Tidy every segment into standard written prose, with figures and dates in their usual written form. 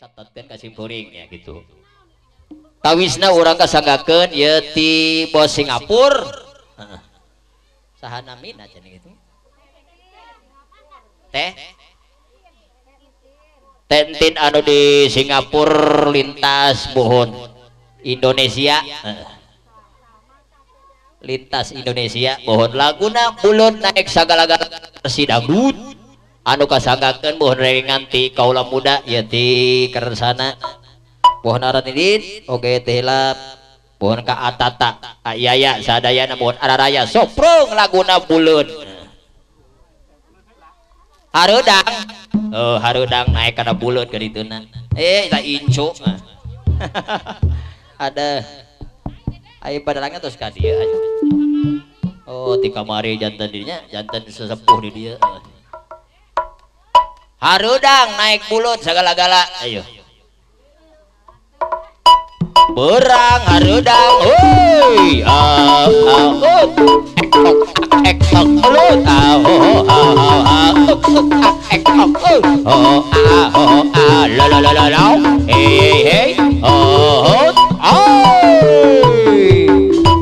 Catatkeun ka simkuring ya gitu. Tawisna urang kasanggakeun ieu ti bos Singapura. Heeh. Saha namina cenah gitu? Teh Tentin anu di Singapura lintas buhun Indonesia. Lintas Indonesia buhun laguna buleun naik sagala-gala versi dangdut anu kasanggakeun buhun rengan ti kaula muda ieu ti kersana buhun aranidin oge teh hilap buhun ka Atata Ayaya sadayana buhun Araraya soprong laguna buleun hareudang oh hareudang naik kana buleun ka dituna eh da incu ada ayo padalangnya terus ka dieu oh ti kamari janten dirinya janten sesepuh di dieu hareudang naik buleun sagala-gala ayo berang hareudang hoi ah ah oh ek tok lut ah oh ah ah ek tok oh ah oh ah la la la la la hey hey oh oh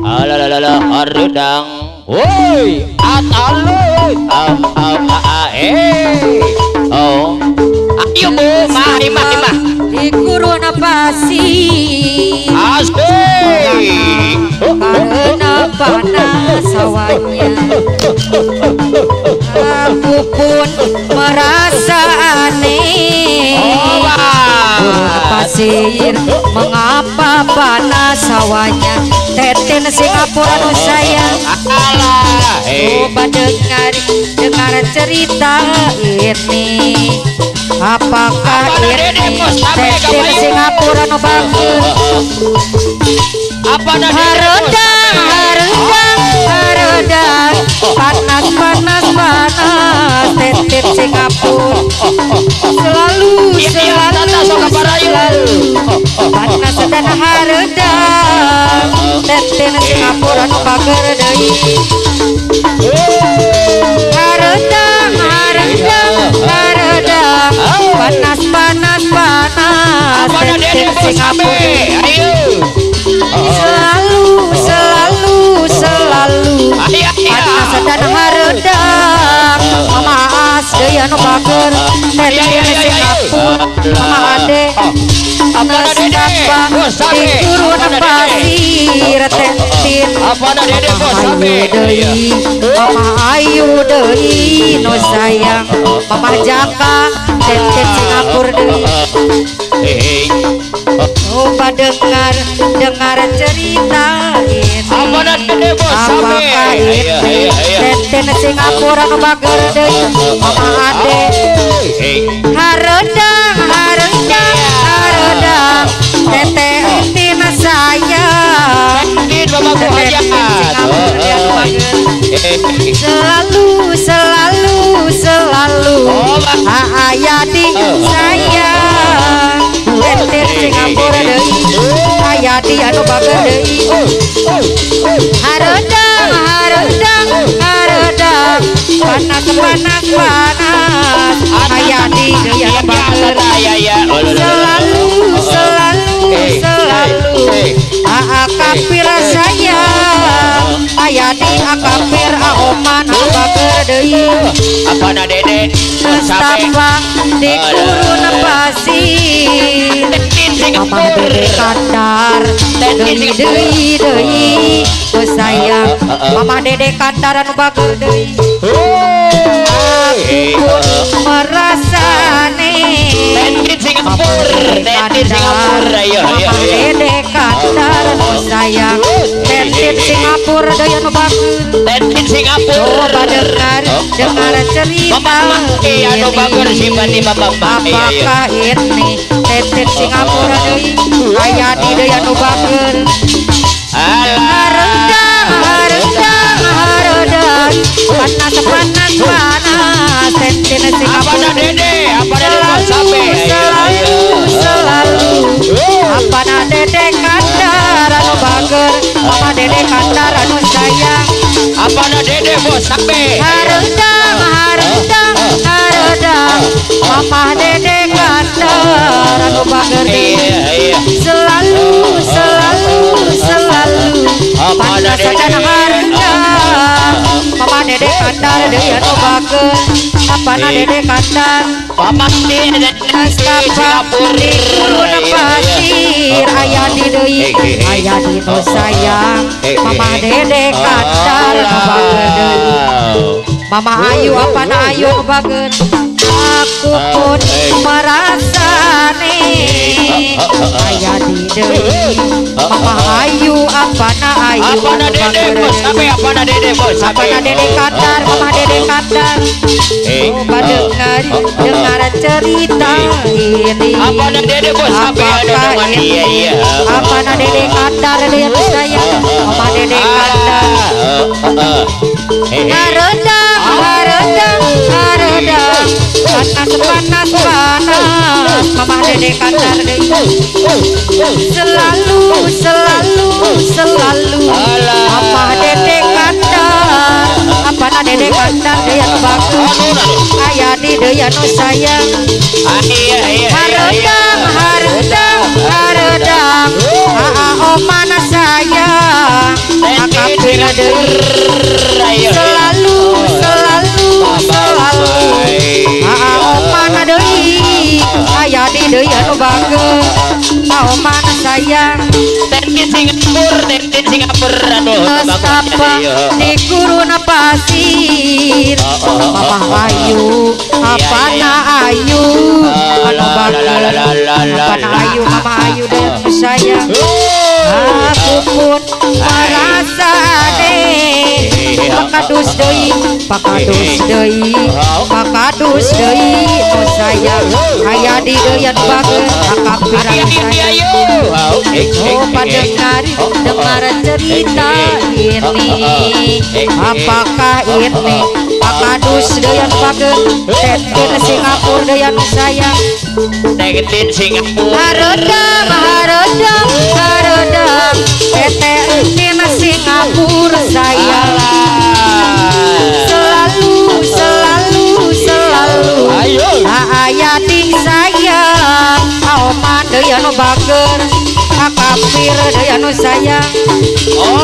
ah la la la la hareudang hoi atalut ah ah ah hey oh ayo bu mah imah imah di gurun pasir asik karena panas hawanya aku pun merasa aneh. Gurun pasir mengapa panas hawanya Teten Singapura nu sayang. Coba dengar dengar cerita ini. Apakah ini Teten Singapura nu bagus? Hareudang hareudang hareudang panas panas panas Teten Singapura selalu selalu selalu panas dan hareudang Teten Singapura nu bager deui. Hareudang hareudang hareudang panas panas panas Teten Singapura selalu selalu selalu panas dan hareudang. Mama As deui anu bager Teten Singapura Mama Ade Nestapa di gurun pasir Tetin Mama Ayu deui Mama Ayu deui nu sayang Mama Jaka Teten Singapura deui. Coba dengar dengar cerita ini. Apakah ini Teten Singapura nu bager deui Mama Ade hareudang hareudang hareudang Tete Entin sayang Teten Singapura nu bager selalu selalu selalu Ayadi sayang Teten Singapura deui Ayadi anu bager deui. Hareudang hareudang hareudang panas panas panas Ayadi deui anu bager selalu selalu selalu akapir sayang Ayadi akapir aoman anu bager deui. Apana dede Nestapa di gurun pasir Mama Dede Kandar deui deui deui oh sayang Mama Dede Kandar anu bager deui. Aku pun merasa aneh Teten Singapura Teten Singapura ayo ayo Mama Dede Kandar anu sayang Teten Singapura deui anu bager Teten Singapura. Coba dengar dengar cerita ini. Apakah ini Teten Singapura deui Ayadi deui anu bager. Hareudang hareudang hareudang panas panas panas Teten Singapura selalu selalu selalu apana Dede Kandar anu bager Mama Dede Kandar anu sayang apana Dede bos sampe hareudang hareudang hareudang Mama Dede Kandar Kandar anu bager deui. Selalu selalu selalu panas sajan harta. Mama Dede Kandar deui anu bager. Apana Dede Kandar? Singapura di gurun pasir aya di deui aya di nu sayang. Mama Dede Kandar anu bager deui. Mama Ayu apana Ayu anu bager. Aku pun merasa nih aya di deui. Mama Ayu apana Ayu apana Dede bos sampai apana Dede bos apana Dede Kandar. Mama Dede Kandar coba dengar dengar cerita ini. Apana Dede bos sampai apakah ini apana Dede Kandar lihat saya. Mama Dede Kandar haredang haredang haredang panas panas panas. Mama Dede Kandar deui selalu selalu selalu. Mama Dede Kandar apana Dede Kandar deui anu bagus aya di deui anu sayang. Haredang haredang haredang aa omana sayang akapir deui selalu selalu selalu aa omana deui aya di deui anu bagus omana sayang. Tentin Singapura tentin Singapura aduh nestapa di gurun pasir. Mama Ayu apana Ayu anu bager apana Ayu Mama Ayu dan sayang. Aku pun merasa deh pakadus deui pakadus deui pakadus deui nu sayang aya di deui anu bager akapir anu sayang. Coba dengar dengar cerita ini. Apakah ini pakadus deui anu bager tentin Singapura deui anu sayang. Tentin Singapura haredang haredang haredang tentin Singapura sayang. Selalu selalu selalu aya di sayang. Aoman deui anu bager akapir deui anu sayang.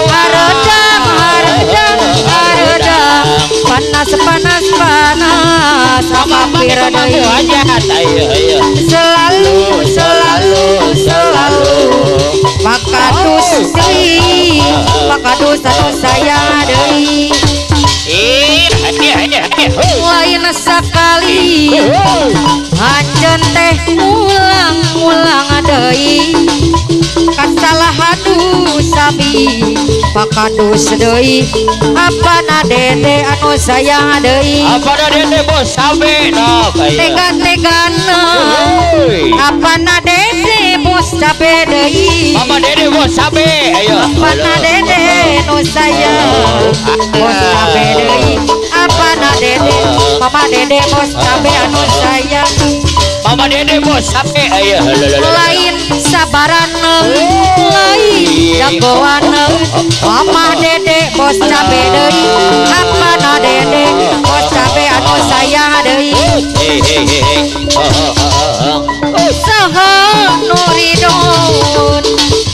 Haredang haredang haredang panas panas panas akapir deui selalu selalu selalu pakadus deui pakadus anu sayang deui. Lain sekali anjeun teh ulang-ulang deui kasalahan sabi pakadus deui apana Dede anu sayang deui. Apana Dede bos sampe tega-tegana apana Dede bos cabe deui. Mama Dede bos cabe ayo apana Dede nu sayang bos cabe deui. Apana Dede Mama Dede bos cabe anu sayang. Mama Dede bos cabe ayo lain sabaran lain jagoan. Mama Dede bos cabe deui apana Dede bos cabe anu sayang deui. Saha nu ridon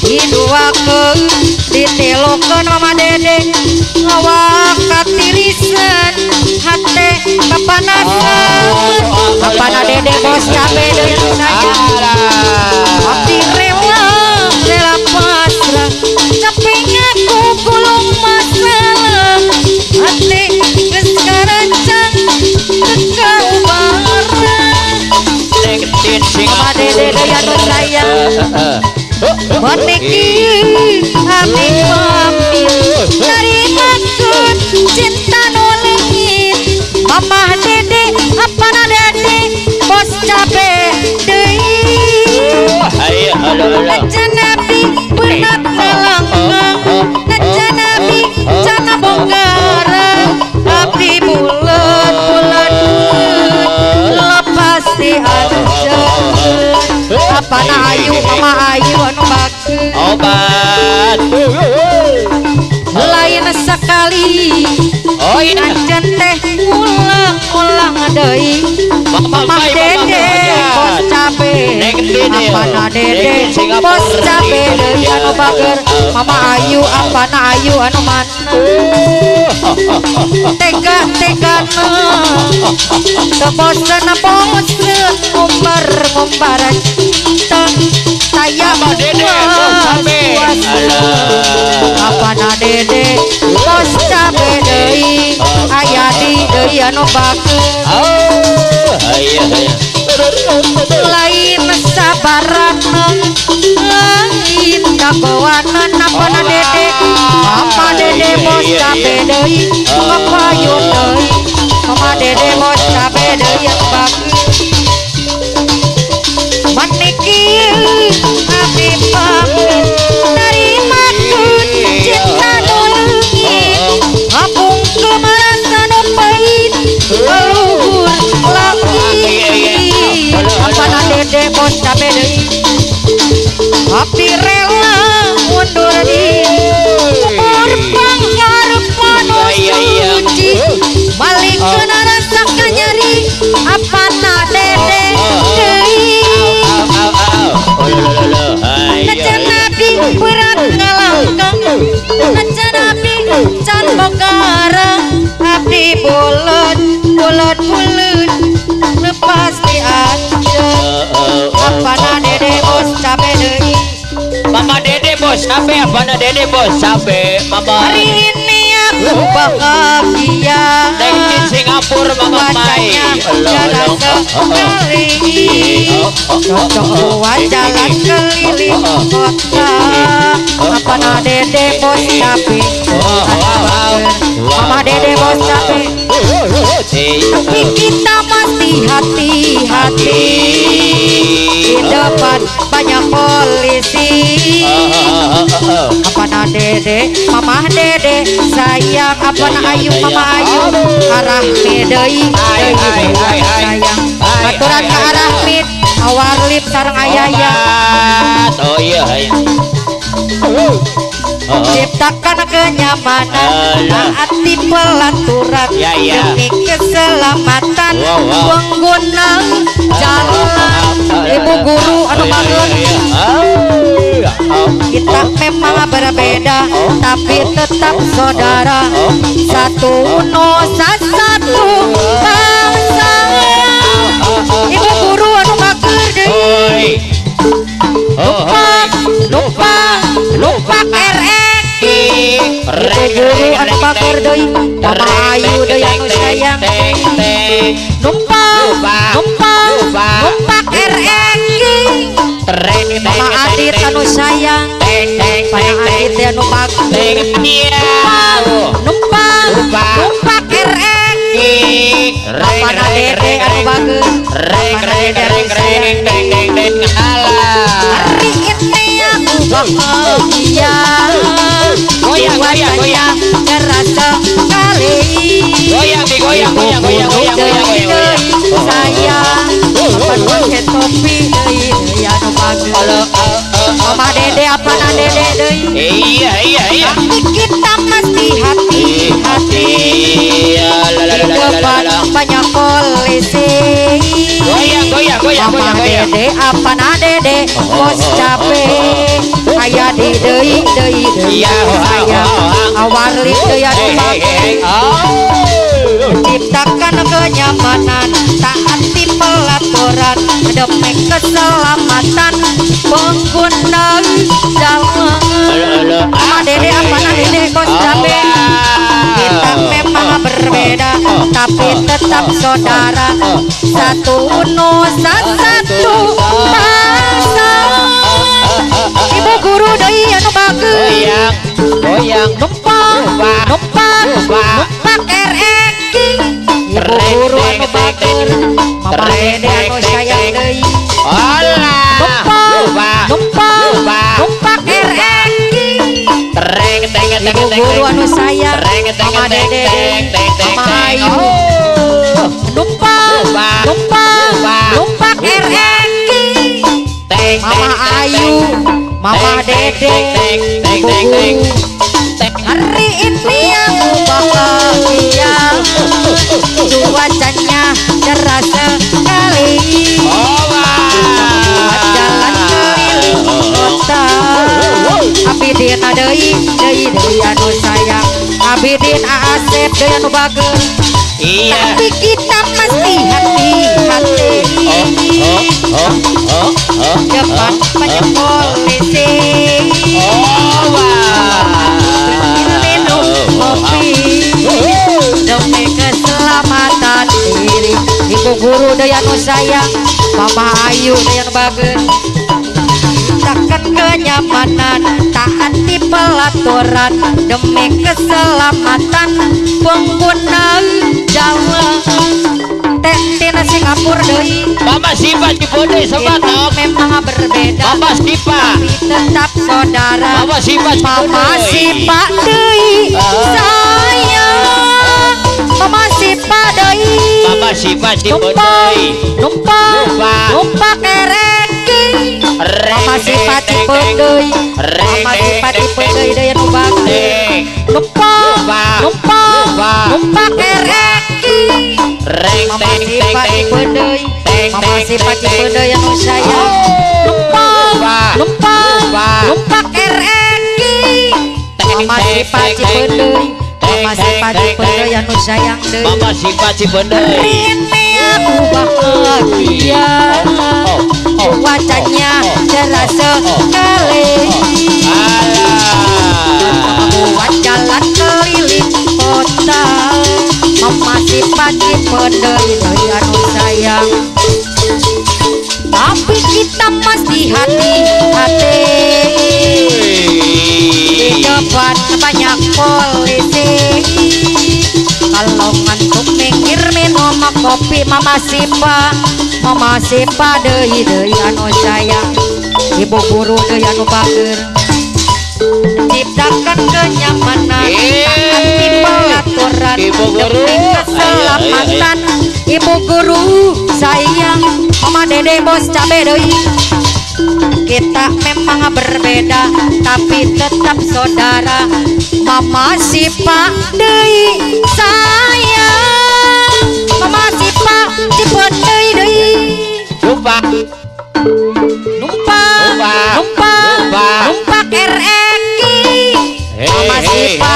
diduakeun ditelokeun Mama Dede ngawak katirisan hate kapanasan. Apana Dede bos cabe deui sayang. Abdi rela rela pasrah tapi ngaku gulung masalah hati geus karancang teu kaubarang. Mama Dede deui anu sayang meniki abdi pamit dari maksud cinta nu leungit. Mama Dede apana Dede bos cabe deui. Najan abdi beunat nalangkang najan abdi cana bonggaran abdi bulet bulet lepas di anjeun. Apana Ayu Mama Ayu anu bager obat lain sekali. Oh iya anjeun teh ulang-ulang deui. Mama Dede bos cabe Apana Dede bos cabe deui anu bager Mama Ayu apana Ayu anu mana tega tegana teu bosen bosen ngumbar ngumbar cinta sayang Dede bos cabe apana Dede bos cabe deui aya di deui anu bager lain sabaran lain kagoanan apana Dede Mama Dede bos cabe deui ngapayun deui Mama Dede bos cabe deui anu bager maniki abdi pamit narimakeun cinta nu leungit ngapungkeun rasa nu pahit kaluhur langit apana Dede bos cabe deui abdi rela mundur diri umur pangharepan nu suci malikeun rasa kanyeri apana Dede deui najan abdi berat ngalangkang najan abdi can bogara abdi bulet bulet bulet lepas di anjeun apana Dede bos cabe deui Mama Dede bos cabe apana Dede bos cabe Mama hari ini aku bahagia Neng Singapura Mama Mai jalan sekali cocok buat jalan keliling kota apana Dede bos cabe Mama Dede bos cabe tapi kita masih hati-hati di depan banyak polisi apana Dede Mama Dede sayang apana Ayu Mama Ayu arah deui sayang aturan ke arah mid awar lip sareng ayaya oh iya ciptakan kenyamanan taati pelaturan demi keselamatan pengguna jalan ibu guru anu bager kita memang berbeda tapi tetap saudara satu nusa satu bangsa ibu guru anu bager deui lupa lupa lupa RX ibu guru anu bager deui Mama Ayu deui anu sayang numpak numpak numpak RX Mama Adit anu sayang Mama Adit anu bager numpak numpak RX Apana Dede anu bager Mama Dede anu sayang hari ini aku bahagia goyang goyang goyang cerah sekali goyang goyang goyang goyang goyang goyang sayang kapan pakai topi deui deui anu bager Mama Dede apana Dede deui iya iya iya tapi kita mesti hati-hati di depan banyak polisi goyang goyang goyang Mama Dede apana Dede bos cabe aya di deui deui deui sayang awarli deui anu bager ciptakan kenyamanan taati pelaturan demi keselamatan pengguna jalan Mama Dede apana Dede bos cabe kita memang berbeda tapi tetap saudara satu nusa satu bangsa ibu guru deui anu bager goyang goyang numpak numpak numpak RX ibu guru anu bager Mama Dede anu sayang deui numpak numpak numpak RX ibu guru anu sayang Mama Dede Mama Ayu numpak numpak numpak RX Mama Ayu Mama Dede ibu guru hari ini aku bahagia cuacanya cerah sekali. deui deui anu sayang Abidin Asep deui anu bager. Iya. Tapi kita mesti hati-hati. Depan banyak polisi. Minum kopi demi keselamatan diri. Ibu guru deui anu sayang, Mama Ayu deui anu bager. Takkan kenyamanan, taati pelaturan demi keselamatan pengguna jalan. Tina Singapura deui. Mama Sipa Cipondoi sobat. Kita memang berbeda. Mama Sipa tapi tetap saudara. Mama Sipa Cipondoi. Mama Sipa deui sayang. Mama Sipa deui. Mama Sipa Cipondoi. Numpang numpak ereki. Mama Sipa Cipondoi. Mama Sipa Cipondoi deui anu bager. Numpang numpak numpak ereki. Mama Sipa Cipondoi. Mama Sipa Cipondoi anu sayang. Numpang numpak numpak ereki. Mama Sipa Cipondoi. Mama Sipa Cipondoi anu sayang deui. Mama Sipa Cipondoi. Ini aku bahagia. Cuacanya cerah sekali. Buat jalan keliling kota. Mama Sipa Cipondoi deui anu sayang. Tapi kita mesti hati-hati. Di depan banyak polisi. Kalau ngantuk minggir minum kopi. Mama Sipa, Mama Sipa deui deui anu sayang. Ibu guru deui anu bager. Ciptakan kenyamanan, taati pelaturan demi keselamatan. Ibu guru sayang, Mama Dede bos cabe deui. Kita memang berbeda tapi tetap saudara. Mama Sipa deui sayang. Mama Sipa Cipondoi deui. Numpak numpak numpak numpak ereki. Mama Sipa,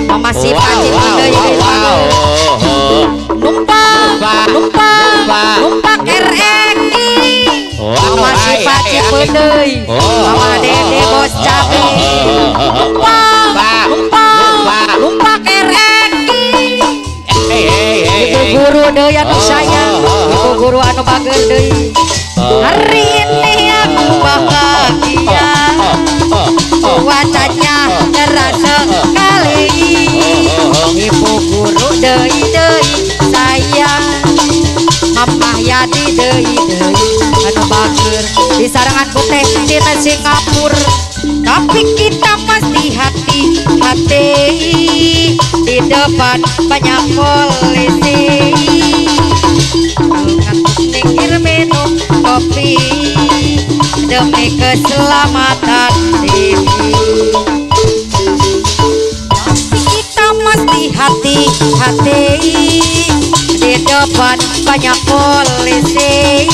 Mama Sipa Cipondoi deui. Numpak numpak numpak ereki. Mama Sipa Cipondoi. Mama Dede bos cabe. Numpak numpak numpak ereki. Ibu guru deui anu sayang, ibu guru anu bager deui. Hari ini aku bahagia. Cuacanya cerah sekali. Ibu guru deui deui sayang. Mama Yadi deui deui anu bager. Di sarangan putih tina Singapura. Tapi kita pasti hati-hati. Di depan banyak polisi. Ngantuk minggir minum kopi demi keselamatan diri. Tapi kita mesti hati-hati. Di depan banyak polisi.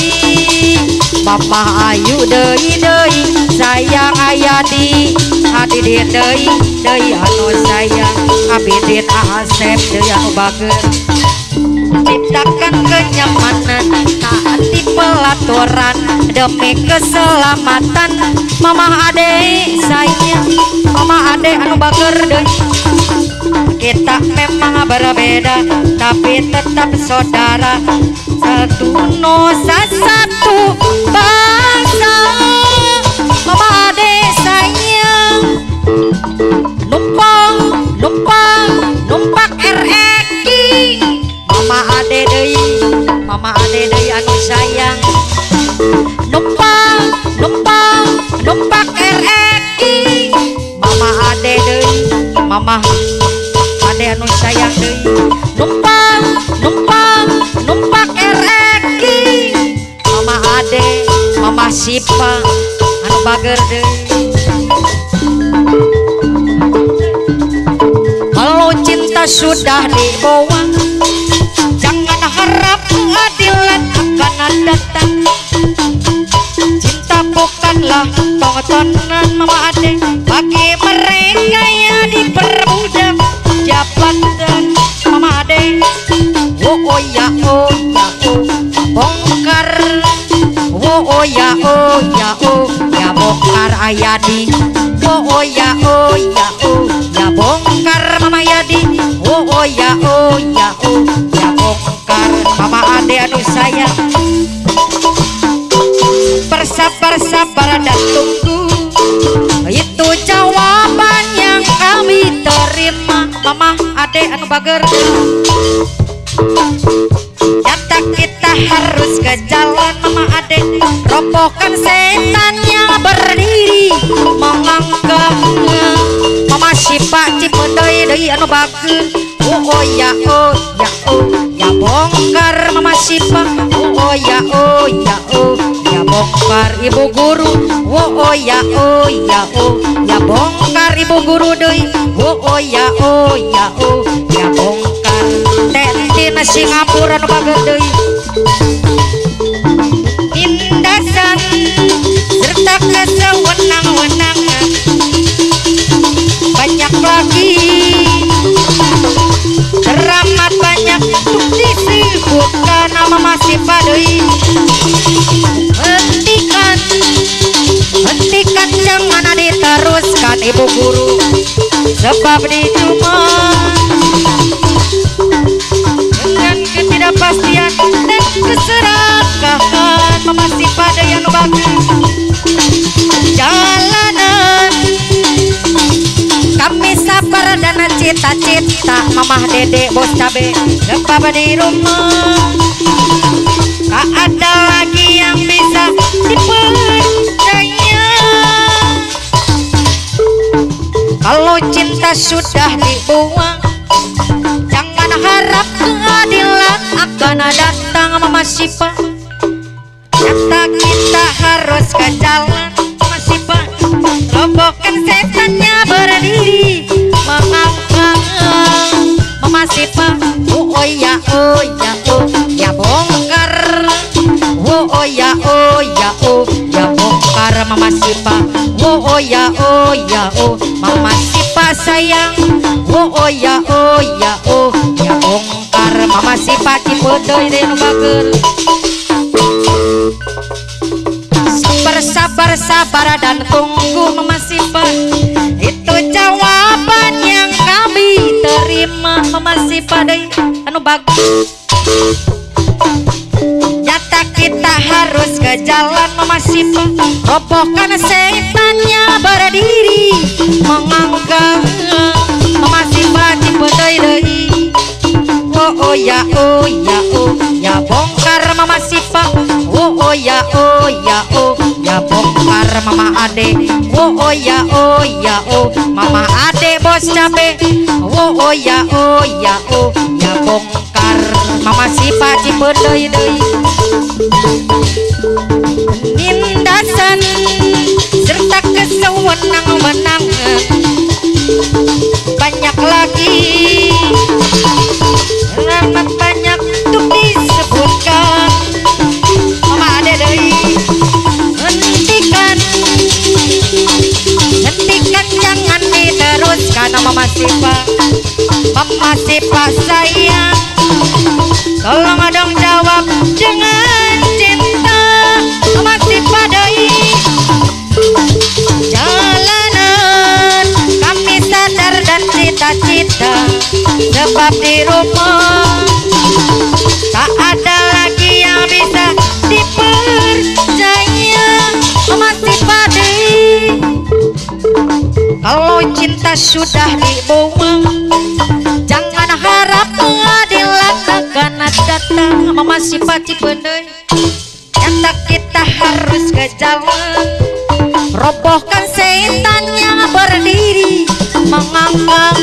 Mama Ayu deui deui sayang Ayadi. Hadidin deui deui anu sayang. Abidin Asep deui anu bager. Ciptakan kenyamanan, taati pelaturan demi keselamatan. Mama Ade sayang, Mama Ade anu bager deui. Kita memang berbeda tapi tetap saudara. Satu nusa satu bangsa. Mama Ade sayang. Numpang numpang numpak ereki. Mama Ade deui, Mama Ade deui anu sayang. Numpang numpang numpak ereki. Mama Ade deui, Mama Ade anu sayang deui. Numpang numpang numpak ereki. Mama Ade, Mama Sipa anu bager deui. Kalau cinta sudah dibawa, jangan harap keadilan akan datang. Cinta bukanlah tontonan Mama Ade bagi mereka yang diperbudak jabatan Mama Ade. Oh oh ya oh ya oh bongkar, oh oh ya oh ya oh ya bongkar Ayadi, oh oh ya oh ya oh ya bongkar Mama Yadi, oh oh ya oh ya oh ya bongkar Mama Ade anu sayang. Bersabar-sabar dan tunggu, itu jawaban yang kami terima Mama Ade anu bager. Nyata kita harus ke jalan Mama Ade, robohkan setan yang berdiri mengangkang. Mama Sipa Cipedoi deui anu bager, oh oh ya oh ya oh ya bongkar Mama Sipa, oh oh ya oh ya oh ya bongkar ibu guru, oh oh ya oh ya oh ya bongkar ibu guru deui, oh oh ya oh ya oh ya bongkar Tentina Singapura nu bager deui. Tindasan serta kesewenang-wenangan banyak lagi, teramat banyak untuk disebutkan nama masih padai. Hentikan, hentikan jangan diteruskan ibu guru, sebab dicuma dengan ketidakpastian dan keserakahan masih pada yang bagus jalanan. Kami sabar dan cita-cita Mamah Dede bos cabe sebab di rumah tak ada lagi yang bisa dipercaya. Kalau cinta sudah dibuang, jangan harap keadilan akan datang Mama Sipa. Nyata kita harus ke jalan Mama Sipa, robohkan setannya berdiri mengangkang. Mama Sipa, oh oh ya oh ya oh ya bongkar, oh oh ya oh ya oh ya bongkar Mama Sipa, oh oh ya oh ya oh Mama Sipa sayang, oh oh ya oh ya oh ya bongkar Mama Sipa Cipedoi deui nu bager. Sabar sabar dan tunggu Mama Sipa, itu jawaban yang kami terima Mama Sipa deui anu bagus. Nyata kita harus ke jalan Mama Sipa, robohkan setannya berdiri mengangkang. Mama Sipa Cipedoi deui, oh oh ya oh ya oh ya bongkar Mama Sipa, oh oh ya oh ya oh ya bongkar Mama Ade, oh oh ya oh ya oh Mama Ade bos cabe, oh oh ya oh ya oh ya bongkar Mama Sipa Cipedoi deui. Nindasan serta kesewenang-wenangan banyak lagi, teramat banyak untuk disebutkan Mama Ade deui. Hentikan, hentikan jangan diteruskan Mama Sipa, Mama Sipa sayang, tolong dong jawab dengan cinta Mama Sipa deui. Jalanan kami sadar dan cita-cita, sebab di rumah tak ada lagi yang bisa dipercaya Mama Sipa deui. Kalau cinta sudah dibuang, jangan harap pengadilan akan datang Mama Sipa Cipedoi. Nyata kita harus ke jalan, robohkan setan yang berdiri mengangkang.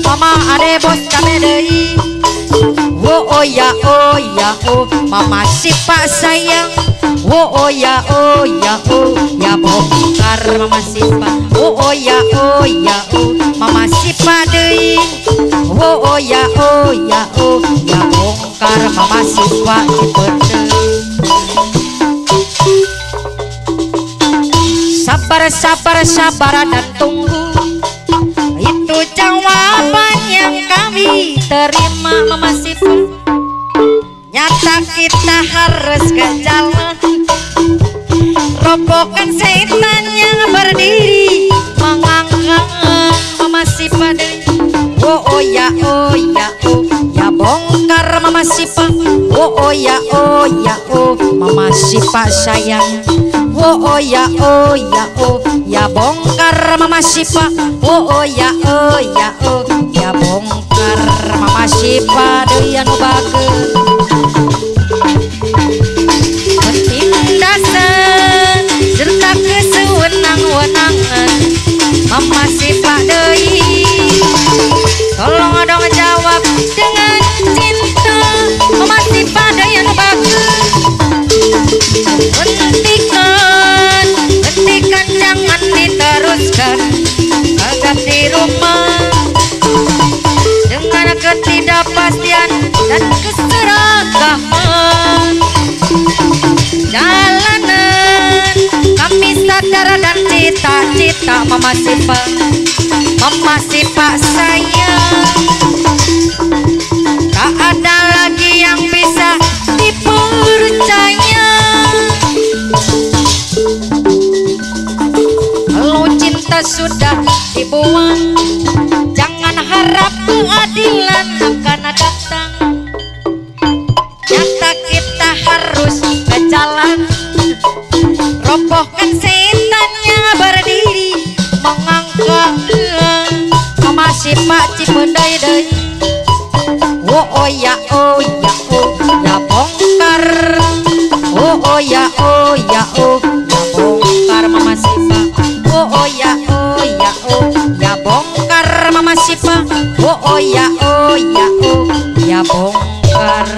Mama Ade bos cabe deui, oh oh ya oh ya oh Mama Sipa sayang, oh oh ya oh ya oh ya bongkar Mama Sipa, oh oh ya oh ya oh Mama Sipa deui, oh oh ya oh ya oh ya bongkar Mama Sipa Cipedoi. Sabar, sabar, sabar dan tunggu. Itu jawaban yang kami terima Mama Sipa. Nyata kita harus ke jalan. Robohkan setan yang berdiri mengangkang Mama Sipa deh. Oh oh ya oh ya oh ya bongkar Mama Sipa. Oh oh ya oh ya oh Mama Sipa sayang. Oh oh ya oh ya oh ya bongkar Mama Sipa. Oh oh ya oh ya oh ya bongkar Mama Sipa deui anu bager. Penindasan serta kesewenang-wenangan Mama Sipa deui. Tolong dong jawab dengan cinta Mama Sipa deui anu bager. Hentikan, hentikan jangan diteruskan. Agak di rumah dengan ketidakpastian dan keserakahan jalanan. Kami sadar dan cita-cita Mama Sipa, Mama Sipa sayang. Tak ada lagi yang bisa dipercaya. Kalau cinta sudah dibuang, jangan harap keadilan akan datang. Nyata kita harus ke jalan. Robohkan setannya berdiri mengangkat Mama Sipa Cipendai deui. Oh oh ya oh ya oh ya bongkar. Oh oh ya oh ya oh ya bongkar Mama Sipa. Oh oh ya oh ya oh ya bongkar Mama Sipa. Oh oh ya oh ya oh ya bongkar.